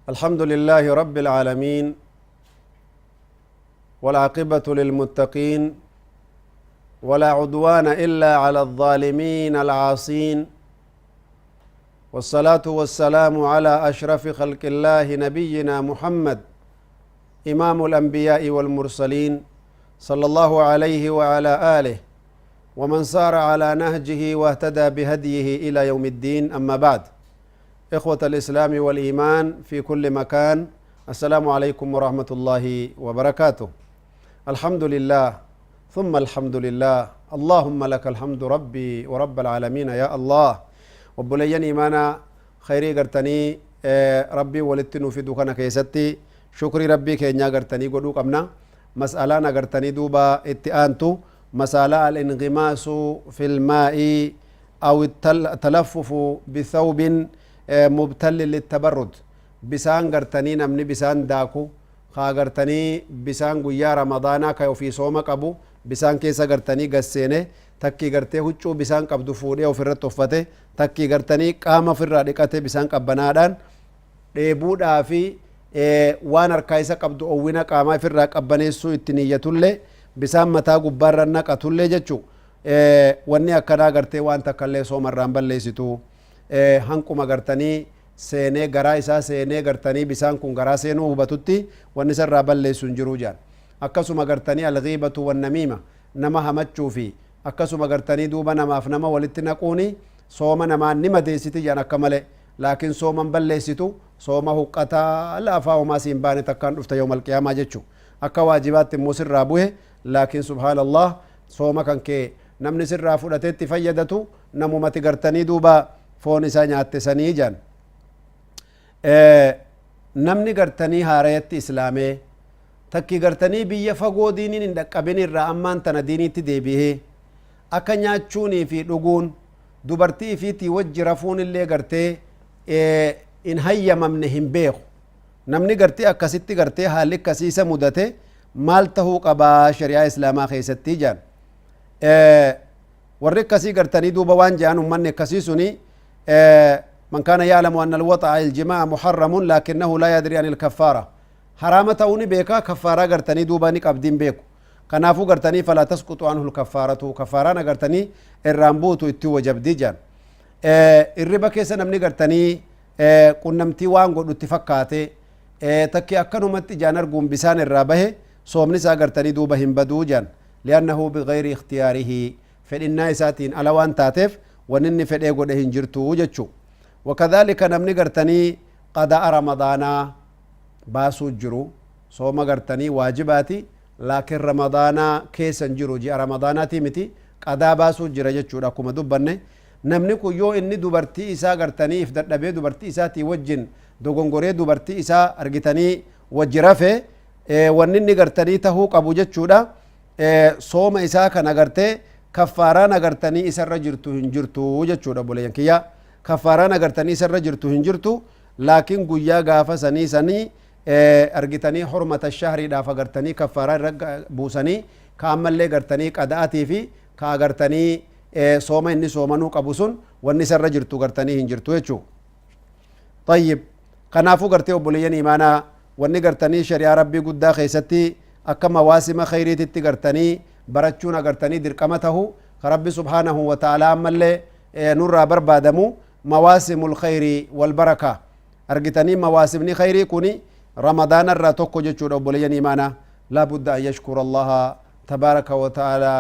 الحمد لله رب العالمين، والعاقبة للمتقين، ولا عدوان إلا على الظالمين العاصين، والصلاة والسلام على أشرف خلق الله نبينا محمد إمام الأنبياء والمرسلين، صلى الله عليه وعلى آله ومن سار على نهجه واهتدى بهديه إلى يوم الدين. أما بعد، إخوة الإسلام والإيمان في كل مكان، السلام عليكم ورحمة الله وبركاته. الحمد لله ثم الحمد لله، اللهم لك الحمد ربي ورب العالمين يا الله. وبلين إيمانا خيري قرتني، ربي ولتنو في دوكنا كيستي شكري ربي كينيا قرتني قدو قمنا مسألة نقرتني دوبا اتئانتو مسألة الانغماس في الماء أو التلفف بثوب مبتل للتبرد. بسان قرتني نمني بسان داكو خا قرتني بسان قيا رمضانا كيو في صومك أبو بسان كيسا قرتني قسينه تكي قرتي هجو بسان قبضو فوري أو فرت تفته تكي قرتني قام فرا دقته بسان قبنادان ديبودا في وان أركايسا قبضو أوينا قاما فرا قبنيسو اتنية تولي بسان متا قبارنا قتولي جتشو واني أكنا قرتي وان تكالي صوم الرامبل ليستو hanquma gartanii seenee garaa isaa seenee gartanii bisaan kun garaa seenuu hubatutti wanni isarraa balleessu hin jiru jedhan. Akkasuma gartanii alghiibatu wannamiima nama hamachuu fi akkasuma gartanii duuba namaaf nama walitti naquuni sooma namaan ni madeessiti jedhan akka malee, laakiin sooman balleessitu sooma huqqataa laafaa homaa siin baane takkaan dhufta yawmal qiyaamaa jechuu akka waajibaatti immoo sirraa buhe. Laakiin subhaanallah, sooma kan kee namni sirraa fudhateetti fayyadatu namumati gartanii duuba foon isaa nyaatte sanii jedhan. Namni gartanii haarayatti islaamee takki gartanii biyya fagoo diiniin hin dhaqqabin irraa ammaan tana diiniitti deebi'ee akka nyaachuunii fi dhuguun dubartii ifiitii wajji rafuun illee gartee hin hayyamamne hin beeku. Namni gartee akkasitti gartee haalli akkasii isa mudate maal tahuu qabaa shari'aa islaamaa keessatti jedhan. Warri akkasii gartanii duuba waan jedhan ummanni akkasii suni من كان يعلم أن الوطأ الجماع محرم لكنه لا يدري عن الكفارة، حرام توني بيكا كفارة قرتني دوباني قبدين بيكو كنافو قرتني فلا تسقط عنه الكفارة، كفارة قرتني الرامبوت اتو وجب ديجان. الربا كيسا نمني قرتني، قنمتي وان قد اتفقاتي، تكي أكنو مت جانر قوم بسان الرابه صومني سا قرتني دوبهم بدو جان، لأنه بغير اختياره فإن ساتين على وان تاتف ونني فدي قد هنجرتو جتشو. وكذلك نمني قرتني قضاء رمضان باسو جرو صوم قرتني واجباتي، لكن رمضان كيسا جرو جي رمضاناتي متي قضاء باسو جرا جتشو. لكم دبني نمني كو يو إني دبرتي إسا قرتني إفدر نبي دبرتي إسا تي وجن دوغنغوري دبرتي إسا أرغتني وجرافه، ونني قرتني تهو قبو جتشو دا، صوم إسا كان قرتي كفاران أغرتني إسا رجرتو هنجرتو جتشو دا بوليان كيا كفاران أغرتني إسا رجرتو هنجرتو، لكن قويا غافة سني سني، أرغتني حرمة الشهر دا فغرتني كفاران رق بوسني كامل لي غرتني قداتي في كاغرتني، صوم إني صومنو قبوسون وإني سر رجرتو غرتني هنجرتو يچو. طيب كنافو غرتي وبوليان إيمانا وإني غرتني شريعة ربي قد خيستي أكما واسمة خيريتي تغرتني برچون اگرتنی درقمته رب سبحانه وتعالى عمل نور بربادمو مواسم الخير والبركة ارغتني مواسم ني خير كوني رمضان الرا توكو جچو بوليني إيمانا لا بد أن يشكر الله تبارك وتعالى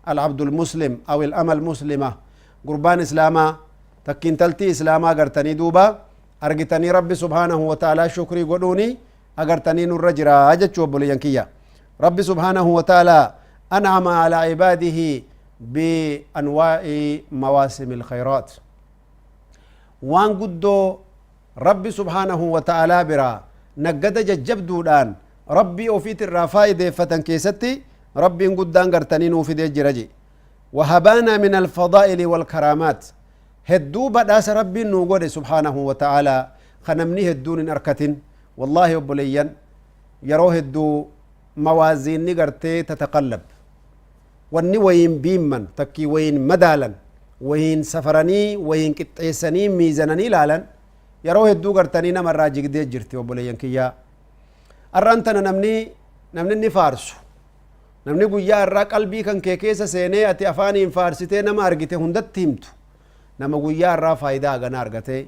العبد المسلم أو الأمة المسلمة قربان إسلاما تكين تلتي إسلاما اگرتني دوبا ارغتني رب سبحانه وتعالى شكري قدوني اگرتني نور رجرا جچو بولينكيا رب سبحانه وتعالى أنعم على عباده بأنواع مواسم الخيرات. وان قدو ربي سبحانه وتعالى برا نقد ججب دودان ربي أوفيت الرافايد فتن كيستي ربي قدان قرتنين وفي دي جرجي وهبانا من الفضائل والكرامات هدو بداس ربي نوغد سبحانه وتعالى. Ka namni hedduun hin arkatin. Wallaahi obboleeyyan, yeroo hedduu mawaaziinni gartee tataqallab, wanni wayiin biimman takkii wayiin madaalan, wayiin safaranii, wayiin qixxeessanii miizananii ilaalan, yeroo hedduu gartanii namarraa jigdee jirti. Obboleeyyan kiyyaa, arraan tana namni inni faarsu, namni guyyaa irraa qalbii kan kee keessa seenee ati afaaniin faarsitee nama argite hundatti himtu, nama guyyaa irraa faayidaa haganaa argatee,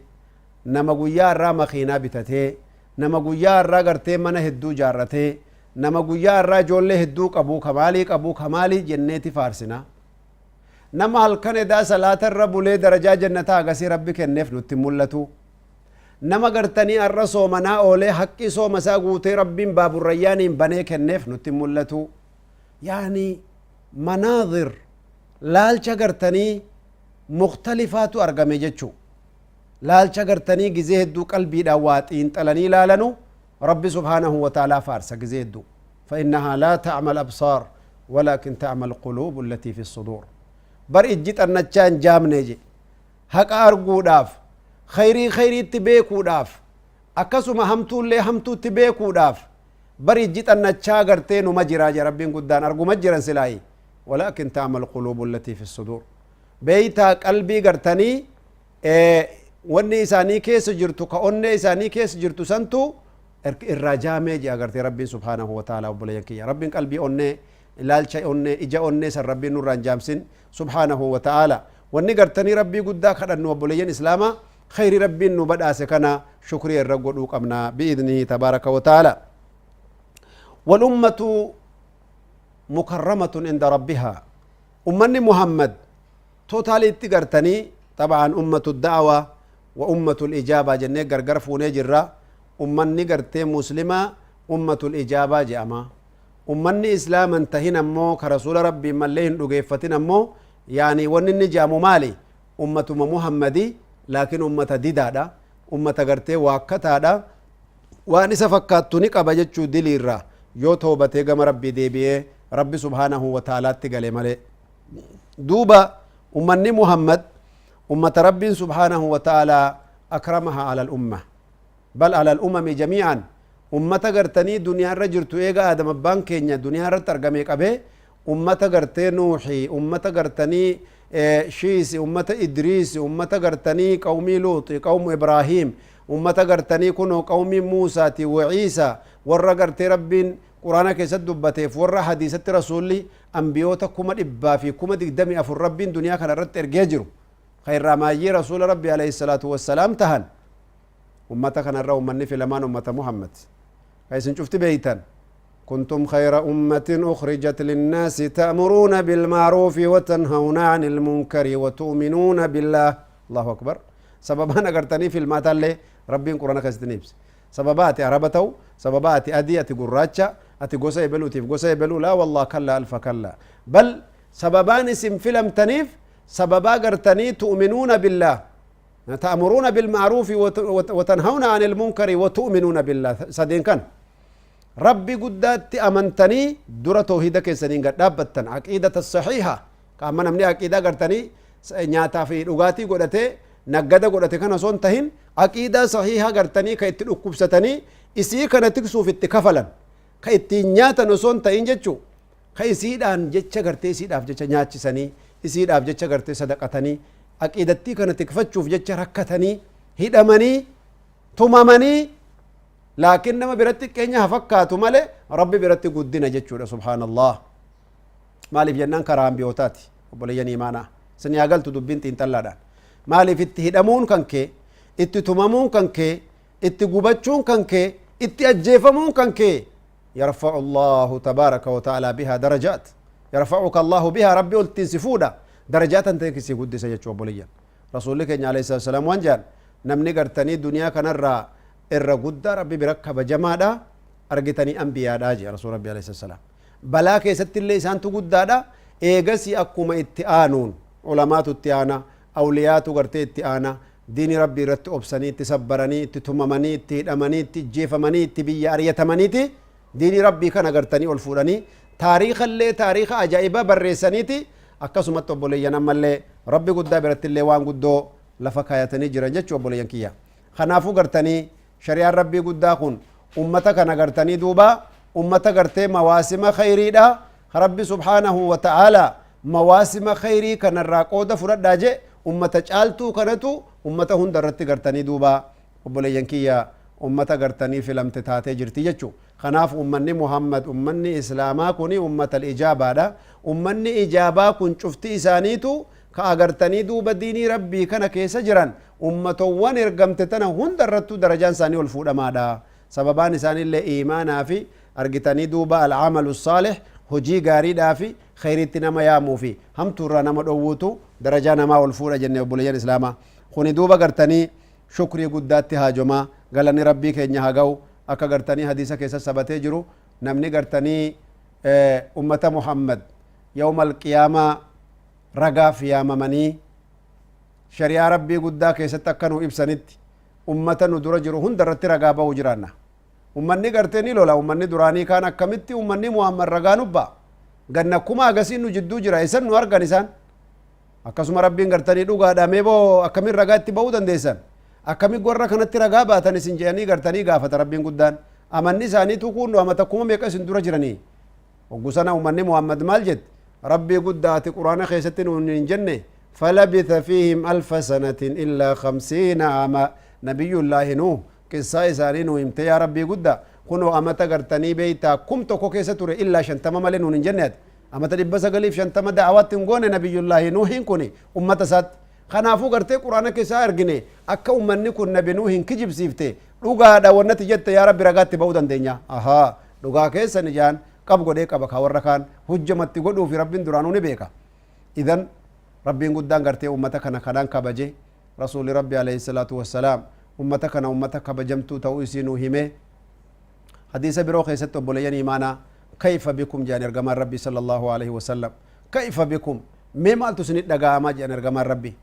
nama guyyaa irraa makiinaa bitatee, nama guyyaa irraa gartee mana hedduu jaarratee, nama guyyaa irraa ijoollee hedduu qabu, kamaalii qabu, kamaalii jenneeti faarsina. Nama halkan edaa salaata irra bulee darajaa jannataa agasii Rabbi kenneef nutti mul'atu. Nama gartanii arra soomanaa oolee haqqii sooma isaa guutee Rabbiin baaburrayyaaniin banee kenneef nutti mul'atu. Yaani manaadir laalcha gartanii mukhtalifaatu argame jechuu. Laalcha gartanii gizee hedduu qalbiidhaan waa xiinxalanii ilaalanu, Rabbi subhaanahu wa ta'aalaa faarsa gizee hedduu. فإنها لا تعمى الأبصار ولكن تعمى القلوب التي في الصدور. Bar ijji xannachaa hin jaamne je. Haqa arguudhaaf, khayrii khayriitti beekuudhaaf, akkasuma hamtuullee hamtuutti beekuudhaaf bar ijji xannachaa gartee numa jiraa je. Rabbiin guddaan arguma jiran silaayi. ولكن تعمى القلوب التي في الصدور. Beeytaa, qalbii gartanii wanni isaanii keessa jirtu, ka onnee isaanii keessa jirtu santu irraa jaamee je agartee Rabbiin subhaanahu wa ta'ala. Obboleeyyan kiyya, Rabbiin qalbii onnee, ilaalcha onnee, ija onnee san Rabbiin nurraa hin jaamsin subhaanahu wa ta'ala. Wanni gartanii Rabbii guddaa kadhannu, obboleeyyan islaamaa, khayri Rabbiin nu badhaase kana shukrii irra godhuu qabna bi'idnihi tabaaraka wa ta'ala. والأمة مكرمة عند ربها. أمني محمد totally itti gartanii طبعا أمة الدعوة وأمة الإجابة jennee gargar fuunee jirra. Ummanni gartee muslima أمة الإجابة je'ama. Ummanni islaaman tahin ammoo, ka rasuula Rabbii mallee hin dhugeeffatin ammoo, yaani wanni inni je'amu maali? Ummatuma Muhammadi, laakiin ummata didaadha, ummata gartee waakkataadha. Waan isa fakkaattu ni qaba jechuu diliirra yoo toobatee gama Rabbii deebi'ee Rabbi subhaanahu wa ta'alaatti gale malee. Duuba ummanni Muhammad ummata Rabbiin subhaanahu wa ta'aalaa أكرمها على الأمة، بل على الأمم جميعا. Ummata gartanii duniyaa irra jirtu, eega Aadam abbaan keenya duniyaa irratti argamee qabee, ummata gartee Nuuxi, ummata gartanii Shiisi, ummata Idriisi, ummata gartanii qawmii Luuxi, qawmu Ibraahiim, ummata gartanii kunoo qawmii Muusaati wa Ciisa, warra gartee Rabbiin Quraana keessatti dubbateef, warra hadiisatti rasuulli, ambiyoota 124,000 Rabbiin duniyaa kana irratti ergee jiru, ka irraa maayyee rasuula Rabbi alayhi salaatu wassalaam tahan, ummata kanarra ummanni filamaan ummata Muhammad ka isin cufti beeytan. كنتم خير أمة أخرجت للناس تأمرون بالمعروف وتنهون عن المنكر وتؤمنون بالله. الله أكبر. سببان أغرتني في المات اللي ربين قرآن كستنيبس. سببات عربتو، سببات أدي، أتي قراتشا، أتي قوسا يبلو تيف قوسا يبلو، لا والله، كلا ألف كلا. بل سببان اسم فيلم تنيف سببا قرتني تؤمنون بالله، تأمرون بالمعروف وتنهون عن المنكر وتؤمنون بالله. سدين كان ربي قدات أمنتني درة توحيد كيسنين قد دابتن عقيدة الصحيحة. كأما نمني عقيدة قرتني نياتا في رغاتي قدته نقدا قدته كان صون تهين عقيدة صحيحة قرتني كي تلقبستني إسي كان تكسو في التكفلا كي تنياتا نصون تهين جتشو كي سيدان جتشا قرتي سيداف جتشا نياتشسني إسيداف جتشا قرتي صدقتني عقيدتي كان تكفتشو في جتشا ركتني هدمني تمامني. لكن نما biratti keenya hafakkaatu malee Rabbi biratti guddina jechuudha. Subhaanallah. Maaliif jennaan karaa ambiyootaati. Obboleeyyan imaanaa, sin yaagaltu dubbiin xiinxallaadhaan. Maaliif itti hidhamuun kan kee, itti tumamuun kan kee, itti gubachuun kan kee, itti ajjeefamuun kan kee, يرفع الله تبارك وتعالى بها درجات، يرفعك الله بها، ربي قلت سفودا درجات انت كسي قدس يجو. بوليا رسول الله عليه الصلاه والسلام وانجان namni gartanii duniyaa kanarraa irra guddaa Rabbi bira kabajamaadha argitanii ambiyaadha jee rasuul Rabbi alayhi salaam. Balaa keessatti illee isaantu guddaadha. Eegasi akkuma itti aanuun ulamaatu itti aana, awliyaatu gartee itti aana. Diini Rabbi irratti obsanii, itti sabbaranii, itti tumamanii, itti hidhamanii, itti ijjeefamanii, itti biyya ariyatamaniiti diini Rabbii kana gartanii ol fuudhanii taariikallee taariika ajaa'ibaa barreessaniiti. Akkasumatti obboleeyyan, ammallee Rabbi guddaa biratti illee waan guddoo lafa kaayatanii jiran jechuu. Obboleeyyan kiyya, Kanaafuu gartanii shari'aan Rabbii guddaa kun ummata kana gartanii duuba ummata gartee mawaasima khayriidha. Rabbi subhaanahu wa ta'aalaa mawaasima khayrii kanarraa qooda fudhadhaa je ummata caaltuu kanatu ummata hunda irratti gartanii duuba obboleeyyan kiyya ummata gartanii filamte taatee jirti jechu. Kanaaf ummanni Muhammad, ummanni Islaamaa kuni ummata ijaabaadha. Ummanni ijaabaa kun cufti isaaniitu ka agartanii duuba diinii Rabbii kana keessa jiran ummatowwan ergamte tana hunda irrattuu darajaan isaanii ol fuudhamaadha. Sababaan isaaniillee iimaanaa fi argitanii duuba al'amalu saalih, hojii gaariidhaa fi khayriitti nama yaamuu fi hamtuurraa nama dhowwuutu darajaa namaa ol fuudha jenne obboleeyyan Islaamaa. Kuni duuba gartanii shukrii guddaatti haajomaa, galanni Rabbii keenya haa ga'u. Akka gartanii hadiisa keessa sabatee jiru, namni gartanii ummata Muhammad yawma alqiyaamaa ragaaf yaamamanii shari'aa Rabbii guddaa keessatti akka nu ibsanitti ummata nu dura jiru hunda irratti ragaa ba'uu jiraanna. Ummanni gartee ni lola. Ummanni duraanii kaan akkamitti ummanni Muhammad ragaa nubba ganna kuma agasiin nu jidduu jira, isan nu argan isaan akkasuma Rabbiin gartanii dhugaadha mee boo akkamin ragaa itti ba'uu dandeessan, akkamin warra kanatti ragaa baatan isin jedhanii gartanii gaafata Rabbiin guddaan. Amanni isaanii tukuun amata kuma meeqa isin dura jiranii. Hoggu sana ummanni Muhammad maal jette? Rabbii guddaa, ati Quraana keessatti nuun hin jenne, falabitha fiihim alfa sanatin illaa khamsiina ama, nabiyullaahi Nuuh qissaa isaanii nu himte, yaa Rabbii guddaa, kunoo amata gartanii beeytaa 1000 keessa ture illaa 50 malee nuun hin jenne. Ati amata 950 da'awaatti hin goone nabiyullaahi Nuuhiin kuni ummata isaatti. Kanaafuu gartee Quraana keessaa argine akka ummanni kun nabi Nuuhin kijibsiifte, dhugaadha wannati jette, yaa Rabbi, ragaatti ba'uu dandeenya. Ahaa, dhugaa keessan ijaan qab godhee qaba ka warra kaan hujjamatti godhuufi Rabbiin duraanuu ni beeka. Idan Rabbiin guddaan gartee ummata kana kanaan kabaje. Rasuuli Rabbi alayhi salaatu wassalaam ummata kana ummata kabajamtuu ta'uu isii nuu hime hadiisa biroo keessatti. Obboleeyyan imaanaa, kayfa bikum jedhan ergamaan Rabbii sallallahu alaihi wasallam. Kayfa bikum, mee maaltu isinit dhaga'amaa jedhan ergamaan Rabbi,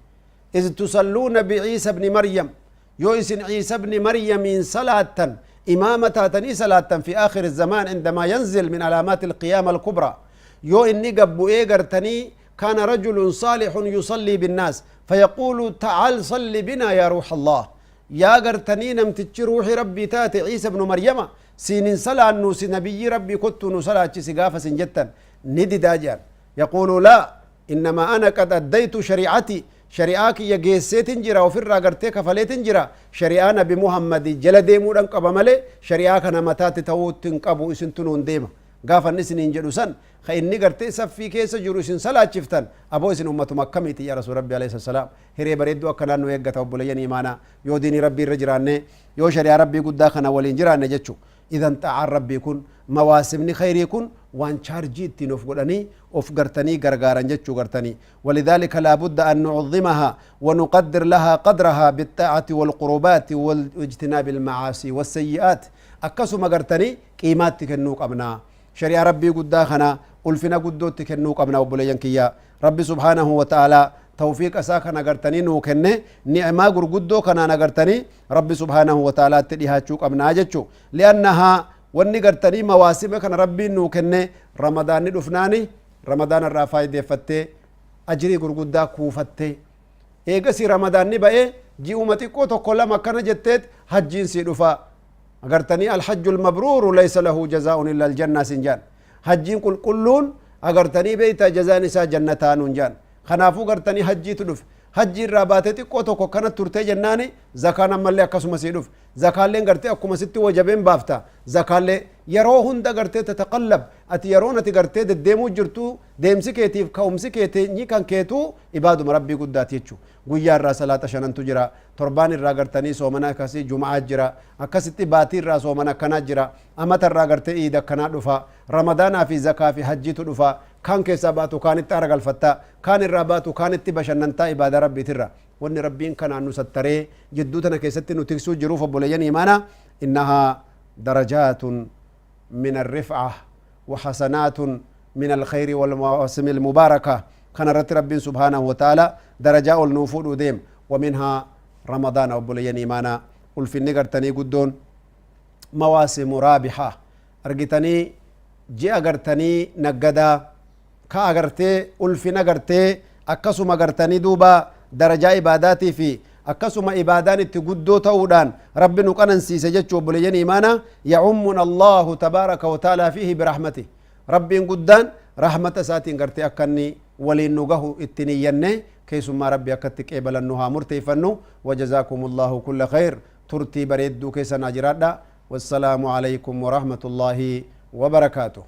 iz tusalluuna biciisa bni Maryam, yoo isin Ciisa bni Maryamiin salaattan, imaama taatanii salaattan, fi aakhiri zamaan indamaa yanzil min alaamaati alqiyaama alkubraa, yoo inni gabbu'ee gartanii, كان رجل صالح يصلي بالناس فيقول تعال صل بنا يا روح الله. يا قرتني نمتج روح ربي تاتي عيسى بن مريم سين صلاة نوس نبي ربي كنت نصلاة سقافة جتا ندي داجان. يقول لا، إنما أنا قد أديت شريعتي، شريعاك يا جيسيت جرا وفي الراقرتي كفليت جرا، شريعة نبي محمد جل ديمو دنقب ملي شريعاك نمتات توت تنقبو اسنتنون ديما. Gaafa inni isiniin jedhu san ka inni gartee saffii keessa jiru isin salaachiftan, aboo isin ummatuma akkamiiti yaa rasuul Rabbi alayhi salaam? Hiree bareedduu akkanaan nu eeggata obboleeyyan imaanaa, yoo diinii Rabbii irra jiraanne, yoo shari'aa Rabbii guddaa kana waliin jiraanne jechu. Idan xaa'aan Rabbii kun, mawaasimni khayrii kun waan chaarjii ittiin of godhanii of gartanii gargaaran jechuu gartanii. ولذلك لا بد أن نعظمها ونقدر لها قدرها بالطاعة والقربات واجتناب المعاصي والسيئات. أكسما قرتني قيمات كنو قبنا شريعة ربي قدا خنا ulfina guddootti kennuu qabna. Obboleeyyan kiyya, Rabbi subhaanahu wa ta'aalaa tawfiiqa isaa kana agartanii nuu kenne. Ni'maa gurguddoo kanaan agartanii Rabbi subhaanahu wa ta'aalaatti dhihaachuu qabnaa jechu. Li'annahaa wanni gartanii mawaasima kana Rabbiin nuu kenne, Ramadaanni dhufnaani Ramadaana irraa faayideeffattee ajrii gurguddaa kuufattee, eegasi Ramadaanni ba'ee ji'uma xiqqoo tokko lama akkana jetteet hajjiin sii dhufa. Agartanii alhajju almabruuru laysa lahu jazaa'un illa aljannaa sin jaan. Hajjiin qulqulluun agartanii beeyta jazaan isaa jannataa nuun jaan. Kanaafuu gartanii hajjiitu dhufe. Hajji irraa baatee xiqqoo tokko akkana turtee jennaani zakaan ammallee akkasuma sii dhufe. Zakaalleen gartee akkuma sitti wajabeen baafta. Zakaallee yeroo hunda gartee tataqallab ati yeroon ati gartee deddeemuu jirtu, deemsi keetiif ka'umsi keetii kan keetuu ibaaduma Rabbii guddaati jechu. Guyyaa irraa salaata shanantu jira, torbaan irraa gartanii soomana akkasii juma'aa jira, akkasitti baatii irraa soomana akkanaa jira, amata irraa gartee iida akkanaa dhufa, Ramadaanaa fi zakaa fi hajjiitu dhufa. Kaan keessaa baatu kaanitti aara galfatta, kaan irraa baatu kaanitti bashannantaa ibaadaa Rabbiitirra. Wanni Rabbiin kanaan nu sattaree jidduu tana keessatti nu tiksuu jiruuf, obboleeyyan imaanaa, innahaa darajaatun min الرفعة وحسنات من الخير والمواسم المباركة. كان رت رب سبحانه وتعالى درجة النفود ديم، ومنها رمضان. obboleeyyan imaanaa، ulfinni gartanii guddoon مواسم رابحة argitanii, ji'a gartanii naggadaa ka agartee ulfina gartee akkasuma gartanii duuba darajaa ibaadaatii fi Akkasuma ibaadaan itti guddoo ta'uudhaan Rabbi nu qanansiise jechuu. Obboleeyyan imaanaa, yacummuna Allahu tabaaraka wa ta'aalaa fiihi birahmatih, Rabbiin guddaan rahmata isaatiin gartee akka inni waliin nu gahu itti niyyanne keessummaa Rabbi akkatti qeebalannu haa murteeffannu. Wajazaakum Allahu kulla khayr. Turtii bareedduu keessa naa jiraadha. Wassalaamu alaykum warahmatullaahi wabarakaatuh.